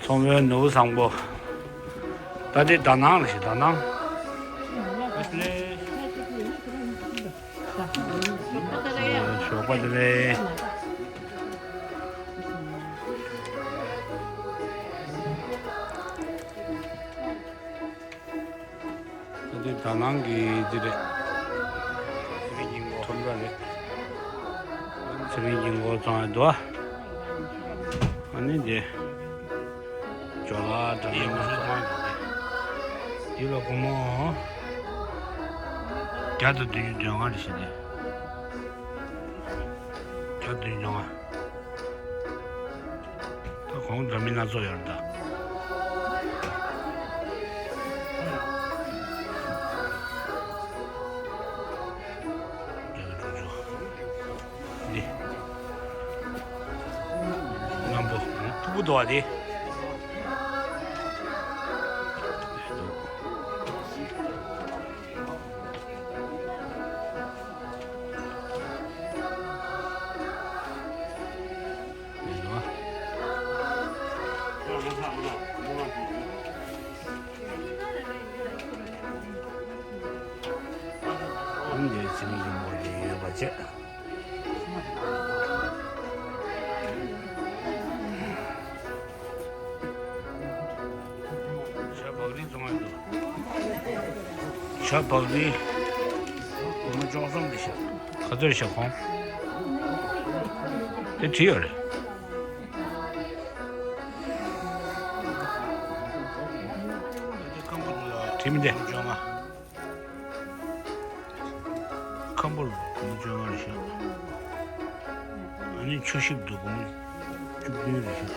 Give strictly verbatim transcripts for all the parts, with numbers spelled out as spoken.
ཚོང་དཔོན་ནོར་བུ་བཟང་པོ། ད་འདི་དག་སྣང་རེད་ཤག་དག་སྣང་། ཞོགས་པ་བདེ་ལེགས། ད་ལྟའི་དག་སྣང་གི་འདི་རེད། ཚེ་རིང་སྙིང་པོ་ཁྲོམ་ར་རེད། ཚེ་རིང་སྙིང་པོ་བཙོང་ཡ་འདུག་ཨ་ནི་འདི་ཇོ་ལ་འདྲ་མིན་སྣ་ཚོགས་འདུག་འདི་ལ་སྒོར་མོ་བརྒྱ་དང་བདུན་ཅུ་དོན་ལྔ་རེད་ཤག་འདི་བརྒྱ་བདུན་ཅུ་དོན་ལྔ། ད་གོང་འདྲ་མིན་སྣ་ཚོགས་ཡོད་རེད་ད། འདི། སྣམ་བུ། ཕུར་བུ་འདུག་པ་འདི། འདི་ཚེ་རིང་སྙིང་པོ་འདི་ཡོད་པ་བྱས། ཇ་བག་རིལ་བཙོང་ཡ་འདུག་ཇ་བག་རིལ། སྒོར་མོ་བཅུ་གསུམ་རེད་ཤག་ག་ཚོད་རེད་ཤག་གོང་། དེ་བྲིས་ཡོད་རེད། བྲིས་མི་འདུག་ཁམ་བུ་སྒོར་མོ་བཅོ་ལྔ་རེད་ཤག་ཨ་ནི་ཆུ་ཞིབ་འདུག་སྒོར་མོ་བཅུ་བདུན་རེད་ཤག་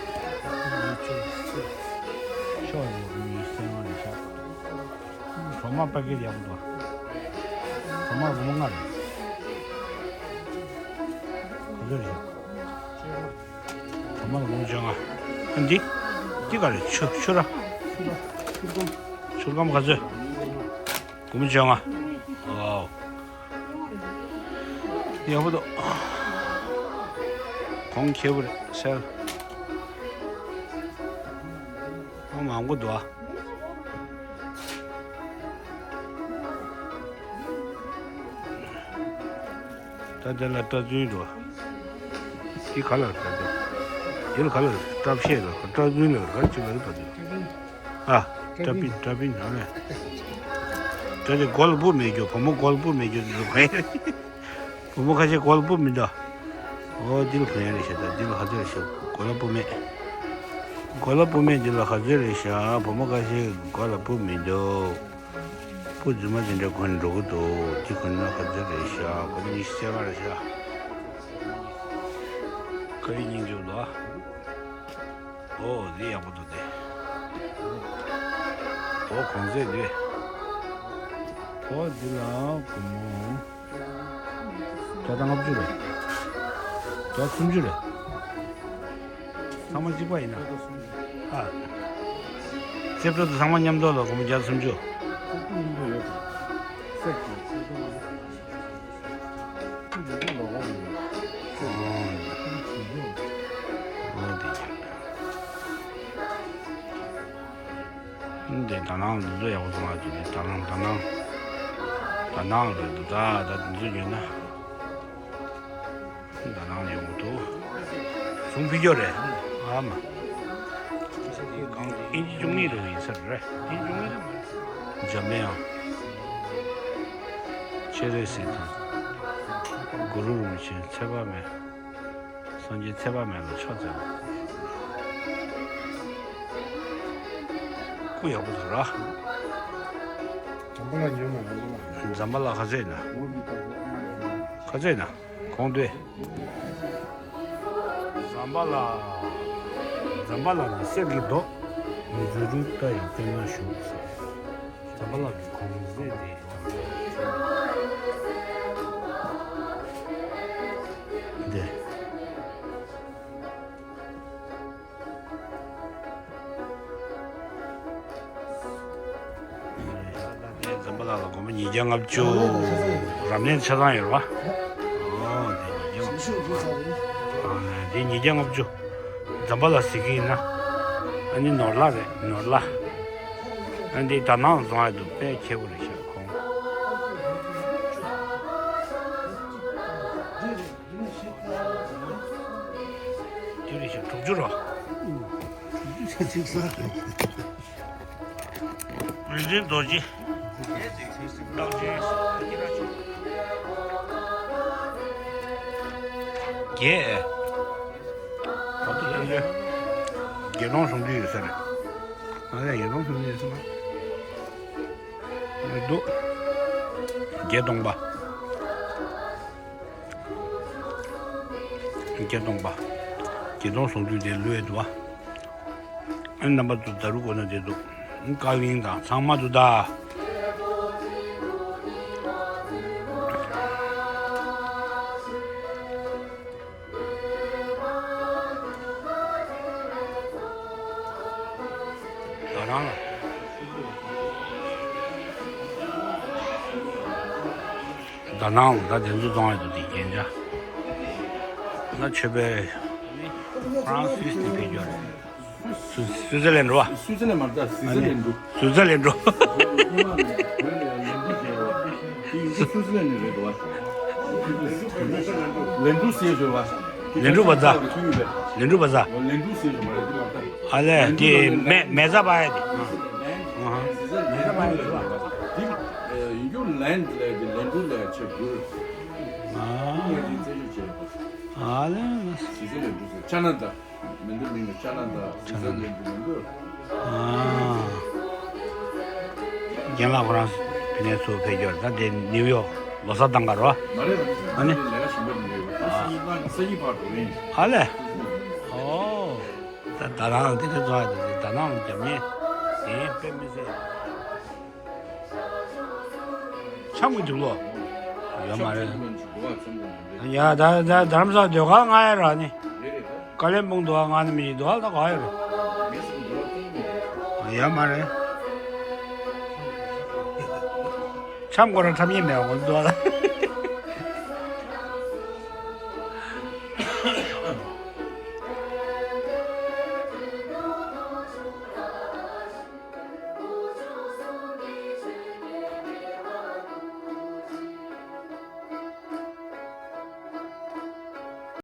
ཤོག་ཡོད་ཉི་ཤུ་རྩ་ལྔ་རེད་ཤག་གྲོ་མ་པ་ཀེ་ཊི་ཡག་པོ་འདུག་གྲོ་མ་སྒོར་མོ་ལྔ་རེད། ག་ཚོད་རེད་ཤག་གྲོ་མ་སྒོར་མོ་བཅོ་ལྔ། ཨ་འདི། འདི་ག་རེད། ཆུ་ཆུ་ར། ཆུར་སྐམ་ག་ཚོད། སྒོར་མོ་བཅོ་ལྔ། ཝའོ། ཡག་པོ་འདུག་གོང་ཁེ་པོ་རེད་སེལ། ཨ་མང་པོ་འདུག་ཨ། ད་དེ་ལ་སྐྲ་རྫུན་འདུག་འདི་ག་ལ་རེད་ད་དེ། འདི་ལ་ག་ལ་རེད། སྐྲ་ཕྱེད་ལ་སྐྲ་རྫུན་ལ་ག་ཅིག་ལ་རེད་ད་དེ། ཨ། སྐྲ་པིན་སྐྲ་པིན་ཨ་ལས། ད་དེ་མགོ་ལ་སྤུ་མེད་རྒྱུ་བུ་མོ་མགོ་ལ་སྤུ་མེད་རྒྱུ་འདུག་གས། བུ་མོ་ཁ་ཤས་མགོ་ལ་སྤུ་མི་འདུག་འོ་འདི་ལ་གོན་ཡ་རེད་ཤག་ད་འདི་ལ་ག་ཚོད་རེད་ཤག་མགོ་ལ་སྤུ་མེད། མགོ་ལ་སྤུ་མེད་འདི་ལ་ག་ཚོད་རེད་ཤག་བུ་མོ་ཁ་ཤས་མགོ་ལ་སྤུ་མི་འདུག་སྤུ་རྫུན་མ་དེ་འདྲ་གོན་འགྲོ་གི་འདུག་འདི་གོན་ན་ག་ཚོད་རེད་ཤག་སྒོར་མོ་ཉི་ཤུ་རྩ་ལྔ་རེད་ཤག་ཁ་རི་སྙིང་རྗེ་པོ་འདུག་འོ་འདི་ཡག་པོ་འདུག་སྟེ། འོ་གོང་ཚད་འདི། འོ་འདི་ལ་སྒོར་མོ་བརྒྱ་དང་ལྔ་བཅུ་རེད། བརྒྱ་སུམ་ཅུ་རེད། ཚང་མ་གཅིག་པ་ཡིན་ན། ཨ། རྩེ་ཕྲུག་དང་ཚང་མ་མཉམ་དུ་ལ་སྒོར་མོ་བརྒྱ་སུམ་ཅུ། འདི་དག་སྣང་འདི་ཚོ་ཡག་པོ་བཙོང་ཡ་དེ་འདི་དག་སྣང་དག་སྣང་། དག་སྣང་རེད་འདུག་ད་ད་འདི་ཚོ་ཉོས་ན། དག་སྣང་ཡག་པོ་འདུག་གཞུང་ཕུལ་རྒྱུ་རེད། ཨ་མ། ཨིན་ཇི་བཅུ་གཉིས་རེད་ཡིན་ས་རེད། ཨིན་ཇི་བཅུ་གཉིས་རེད་མ་རེད། འཇམ་པའི་དབྱངས། སྤྱན་རས་གཟིགས་དང་། གུ་རུ་རིན་པོ་ཆེ་ཚེ་དཔག་མེད། སངས་རྒྱས་ཚེ་དཔག་མེད་ལ་ཕྱག་འཚལ་ལོ། སྐུ་ཡག་པོ་འདུག་ར། འཛམ་བུ་གླིང་ཉོན་མ་འཛམ་བུ་གླིང་། འཛམ་བུ་གླིང་ག་ཚོད་ཡིན་ན། ག་ཚོད་ཡིན་ན། གོང་དུ། འཛམ་བུ་གླིང་། འཛམ་བུ་གླིང་ནི་གསེར་གྱི་མདོག་འཛུམ་རུ་ལྟ་ཡི་སྟེང་ན་བཞུགས། འཛམ་བུ་གླིང་གི་གོང་ཚད་དེ། འདི། འཛམ་བུ་གླིང་ལ་སྒོར་མོ་ཉིས་བརྒྱ་ལྔ་བཅུ། རབ་གནས་ཆ་ཚང་ཡོད་རེད་པ། ཨོ་དེ་ཉིས་བརྒྱ་ལྔ་བཅུ། ཨོ་ནས་ དེ་ཉིས་བརྒྱ་ལྔ་བཅུ། འཛམ་བུ་གླིང་ཟེར་གྱི་ཡིན་ན། ཨ་ནི་ནོར་ལྷ་རེད། ནོར་ལྷ། ཨ་འདི་ད་ནང་བཟོ་ཡ་འདུག་དཔེ་ཁྱད་པར་རེད་ཤག་ཁོང་། དེ་རེད་ཤག་དྲུག་ཅུ་རོ། རིག་འཛིན་རྡོ་རྗེ། རྟགས་ཅན། བརྒྱད། ད་ལྟ་ལྷན་རྒྱས། བརྒྱད་སྟོང་བཟུང་དུས་ཡོད་ས་རེད། ང་ལ་བརྒྱད་སྟོང་བཟུང་དུས་ཡོད་ས་མ་རེད་འདུག་བརྒྱད་སྟོང་པ། བརྒྱད་སྟོང་པ། བརྒྱད་སྟོང་བཟུང་དུས་དེ་ལུས་འདུག་བ། ཨ་རྣམ་པ་ཚོ་ད་རུ་གོ་ན་དེ་འདུག་ཀ་ཝིང་དང་ཚང་མ་འདུག་ད། ད་རང་ལ། ད་ནང་ལ་ད་དེ་ཚོ་གཏོང་ཡ་འདུག་དེ་རྒྱན་ཆ། ང་ཆོས་པའི་ཧྥ་རན་སིས་དེ་ཕེབས་རྒྱུ་རེད། སུ་སུའི་ཙི་ལན་འགྲོ་བ། སུའི་ཙི་ལན་མ་རེད། ད་སུའི་ཙི་ལན་འགྲོ། སུའི་ཙི་ལན་འགྲོ། སུའི་ཙི་ལན་ནས་རེད་འགྲོ་བ། ལན་གྲུ་ཟེར་བ། ལན་གྲུ་བ་ཛ། ལན་གྲུ་བ་ཛ། ལན་གྲུ་ཟེར་བ་རེད་དེ་མ་རེད། ཨ་ལས་དེ་མེ་མེ་ཛ་བ་ཡ་དེ། ཨ་ཧ། མེ་ཛ་བ་ཡ་དེ་བ། དེ་ཡིན་རྒྱུ་ལན་ལས་དེ་ལན་གྲུ་ལས་ཆེ་བུར། ཨ། ཨ་ལས། སི་ཛི་ལན་གྲུ་ཟེར་ཅ་ན་ད། མི་འདུག་མིང་ལ་ཅ་ན་ད་སི་ཛར་ལན་འདུག་མི་འདུག་ཨ། རྒན་ལགས་ཁོ་རང་དེ་ནས་ཚུར་ཕེབས་རྒྱུ་རེད། ད་དེ་ནིའུ་ཡོག་ལོ་གསར་གཏོང་ག་རོ། མ་རེད། ཨ་ནི། ལས་ཀ་གཞན་པ་འདི་འདྲ་ཡོད། ཨ། ས་ཡི་ས་ཡི་ཕར་འགྲོ་གི་ཡིན། ཨ་ལས། ཨོ། ད་ད་རང་དེ་འདྲ་བཟོ་ཡ་དེ་ད་ནང་རྒྱབ་ཉེ་དེ་དཔེ་མི་སྲིད། འཆམ་གྱི་འདུག་ལོ། ཡོད་མ་རེད། ཡ་ད་ད་རྡ་རམ་ས་ལ་སྡོད་ག་ང་ཡ་ར་ནི། ཀ་ལན་སྦུག་འདུག་ག་ང་ནི་མི་ཡི་འདུག་ག་ད་ག་ཡ་རེད། ཡོད་མ་རེད། འཆམ་ཁོ་ར་འཁྲབ་ཉེན་མེད་པ་འདུག་ག